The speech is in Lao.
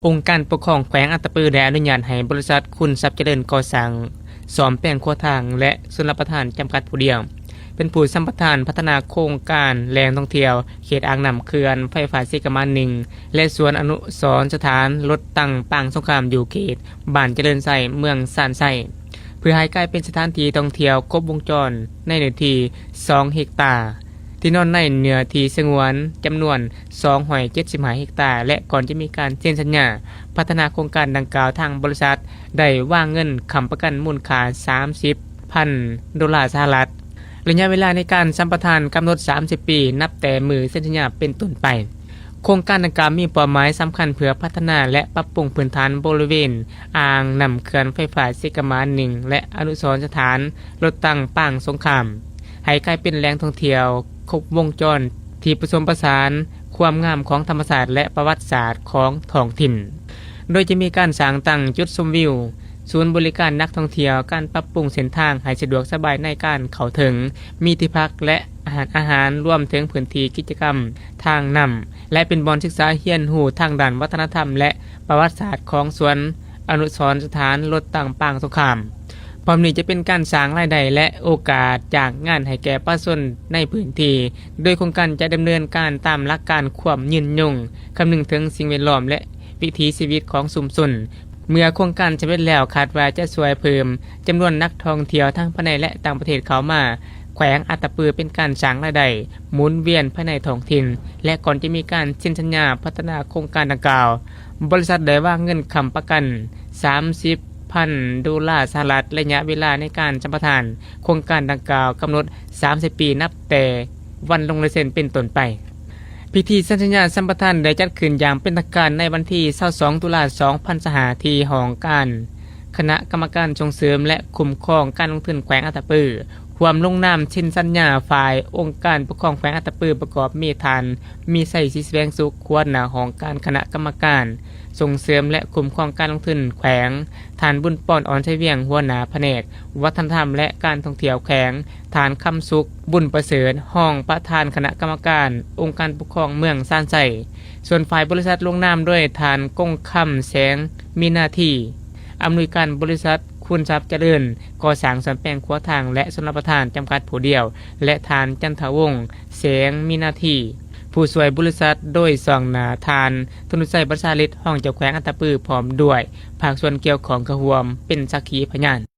ອົງການປົກຄອງແຂວງອັດຕະປື ໄດ້ອະນຸຍາດໃຫ້ບໍລິສັດ ຄຸນຊັບຈະເລີນກໍ່ສ້າງ ສ້ອມແປງຂົວທາງ ແລະ ຊົນລະປະທານ ຈຳກັດຜູ້ດຽວ ເປັນຜູ້ສຳປະທານພັດທະນາໂຄງການແຫຼ່ງທ່ອງທ່ຽວ ເຂດອ່າງນ້ຳເຂື່ອນໄຟຟ້າເຊກະໝານໜຶ່ງ ແລະ ສວນອະນຸສອນສະຖານລົດຕັງປາງສົງຄາມ ຢູ່ເຂດບ້ານຈະເລີນໄຊ ເມືອງຊານໄຊ ເພື່ອໃຫ້ກາຍເປັນສະຖານທີ່ທ່ອງທ່ຽວຄົບວົງຈອນໃນເນື້ອທີ່ສອງເຮັກຕາ ທີ່ນອນໃນເນື້ອທີ່ສະຫງວນຈຳນວນສອງຮ້ອຍເຈັດສິບຫ້າເຮັກຕາ ແລະ ກ່ອນຈະມີການເຊັນສັນຍາພັດທະນາໂຄງການດັ່ງກ່າວ, ທາງບໍລິສັດໄດ້ວາງເງິນຄ້ຳປະກັນມູນຄ່າສາມສິບພັນໂດລາສະຫະລັດ. ໄລຍະເວລາໃນການສຳປະທານກຳນົດສາມສິບປີ ນັບແຕ່ມື້ເຊັນສັນຍາເປັນຕົ້ນໄປ. ໂຄງການດັ່ງກ່າວມີເປົ້າໝາຍສຳຄັນເພື່ອພັດທະນາ ແລະ ປັບປຸງພື້ນຖານບໍລິເວນອ່າງນ້ຳເຂື່ອນໄຟຟ້າເຊກະໝານໜຶ່ງ ແລະ ອະນຸສອນສະຖານລົດຕັງປາງສົງຄາມ ໃຫ້ກາຍເປັນແຫຼ່ງທ່ອງທ່ຽວຄົບວົງຈອນ ທີ່ປະສົມປະສານຄວາມງາມຂອງທຳມະຊາດ ແລະ ປະຫວັດສາດຂອງທ້ອງຖິ່ນ, ໂດຍຈະມີການສ້າງຕັ້ງຈຸດຊົມວິວ, ສູນບໍລິການນັກທ່ອງທ່ຽວ, ການປັບປຸງເສັ້ນທາງໃຫ້ສະດວກສະບາຍໃນການເຂົ້າເຖິງ, ມີທີ່ພັກ ແລະ ຮ້ານອາຫານ, ລວມເຖິງພື້ນທີ່ກິດຈະກຳທາງນ້ຳ ແລະ ເປັນບ່ອນສຶກສາຮຽນຮູ້ທາງດ້ານວັດທະນະທຳ ແລະ ປະຫວັດສາດຂອງສວນອະນຸສອນສະຖານລົດຕັ້ງປາງສົງຄາມ. ພ້ອມນີ້ຈະເປັນການສ້າງລາຍໄດ້ ແລະ ໂອກາດຈ້າງງານໃຫ້ແກ່ປະຊາຊົນໃນພື້ນທີ່, ໂດຍໂຄງການຈະດຳເນີນການຕາມຫຼັກການຄວາມຍືນຍົງ, ຄຳນຶງເຖິງສິ່ງແວດລ້ອມ ແລະ ວິຖີຊີວິດຂອງຊຸມຊົນ. ເມື່ອໂຄງການສຳເລັດແລ້ວ, ຄາດວ່າຈະຊ່ວຍເພີ່ມຈຳນວນນັກທ່ອງທ່ຽວທັງພາຍໃນ ແລະ ຕ່າງປະເທດເຂົ້າມາແຂວງອັດຕະປື, ເປັນການສ້າງລາຍໄດ້ໝູນວຽນພາຍໃນທ້ອງຖິ່ນ ແລະ ກ່ອນຈະມີການເຊັນສັນຍາພັດທະນາໂຄງການດັ່ງກ່າວ, ບໍລິສັດໄດ້ວາງເງິນຄ້ຳປະກັນສາມສິບພັນໂດລາສະຫະລັດ. ໄລຍະເວລາໃນການສຳປະທານໂຄງການດັ່ງກ່າວກຳນົດສາມສິບປີ ນັບແຕ່ວັນລົງລາຍເຊັນເປັນຕົ້ນໄປ. ພິທີເຊັນສັນຍາສຳປະທານໄດ້ຈັດຂຶ້ນຢ່າງເປັນທາງການໃນວັນທີຊາວສອງ ຕຸລາ ສອງພັນຊາວຫ້າ ທີ່ຫ້ອງການຄະນະກຳມະການສົ່ງເສີມ ແລະ ຄຸ້ມຄອງການລົງທຶນແຂວງອັດຕະປື ຮ່ວມລົງນາມເຊັນສັນຍາ. ຝ່າຍອົງການປົກຄອງແຂວງອັດຕະປື ປະກອບມີທ່ານ ມີໄຊ ສີສະແຫວງສຸກ ຫົວໜ້າຫ້ອງການຄະນະກຳມະການສົ່ງເສີມ ແລະ ຄຸ້ມຄອງການລົງທຶນແຂວງ, ທ່ານ ບຸນປອນ ອອນໄຊວຽງ ຫົວໜ້າພະແນກວັດທະນະທຳ ແລະ ການທ່ອງທ່ຽວແຂວງ, ທ່ານ ຄຳສຸກ ບຸນປະເສີດ ຮອງປະທານຄະນະກຳມະການອົງການປົກຄອງເມືອງຊານໄຊ. ສ່ວນຝ່າຍບໍລິສັດລົງນາມໂດຍທ່ານ ກົງຄຳ ແສງມີນາທີ ອຳນວຍການບໍລິສັດ ຄູນຊັບຈະເລີນ ກໍ່ສ້າງສ້ອມແປງຂົວທາງ ແລະ ຊົນລະປະທານ ຈຳກັດຜູ້ດຽວ ແລະ ທ່ານ ຈັນທະວົງ ແສງມີນາທີ ຜູ້ຊ່ວຍບໍລິສັດ, ໂດຍຊ່ວງໜ້າທ່ານ ທະນຸໄຊ ບັນຊາລິດ ຮອງເຈົ້າແຂວງອັດຕະປື ພ້ອມດ້ວຍພາກສ່ວນກ່ຽວຂ້ອງເຂົ້າຮ່ວມເປັນສັກຂີພະຍານ.